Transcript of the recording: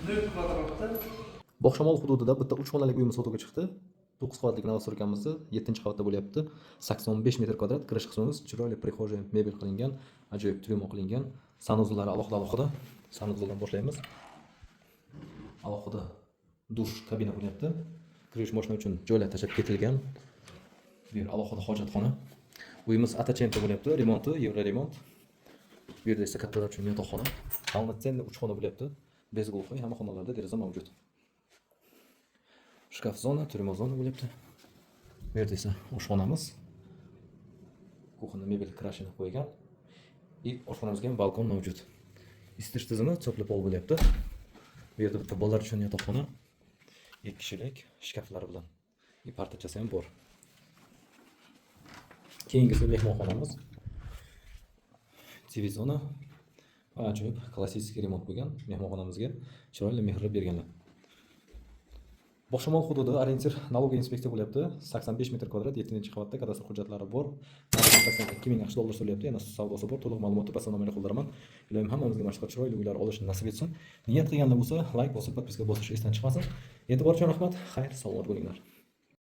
0 kvadratda. Bog'shamol hududida bitta uch xonalik uyimiz sotuvga chiqdi. 9 qavatli новостройка mizni 7-qavatda bo'lyapti. 85 metr kvadrat kirish qismimiz chiroyli прихожая mebel qilingan, ajoyib трюмо qilingan. Санузел lari alohida alohida. Санузел dan boshlaymiz. Alohida dush kabina bo'lyapti. Kirish mashina uchun joylar tashlab ketilgan. Bu yer alohida hojatxona. Uyimiz Atacenta bo'lyapti, remonti евроремонт. Bu yerda esa kattalar uchun yotoqxona. Полноценный uch xona bo'lyapti. Без глухой, hamma xonalarda deraza mavjud. Shkaf zona, трюмо zona bo'lyapti. Bu yerda esa oshxonamiz. Кухонный mebel крашеный qo'ygan. И oshxonamizga ham balkon mavjud. Isitish tizimi теплый пол bo'lyapti. Bu yerda bitta bolalar uchun yotoqxona. Ikki kishilik shkaflari bilan. И partachasi ham bor. Keyingisi mehmonxonamiz. TV zona. Va ajoyib klassik remont bo'lgan mehmonxonamizga chiroyli mehr berganlar. Bog'shamol hududi, ориентир налоговый inspeksiya bo'lyapti. 85 metr kvadrat, 7-qavatda, kadastr hujjatlari bor. Narxi 82 ming AQSh dollar so'rayapti. Yana savdosi bor. To'liq ma'lumotni pastda nomerga qoldiraman. Iloyim hammamizga mana shunaqa chiroyli uylar olish nasib etsin. Niyat qilganlar bo'lsa, layk bosib, подписка bosish esdan chiqmasin. E'tibor uchun rahmat. Xayr, salomat bo'linglar.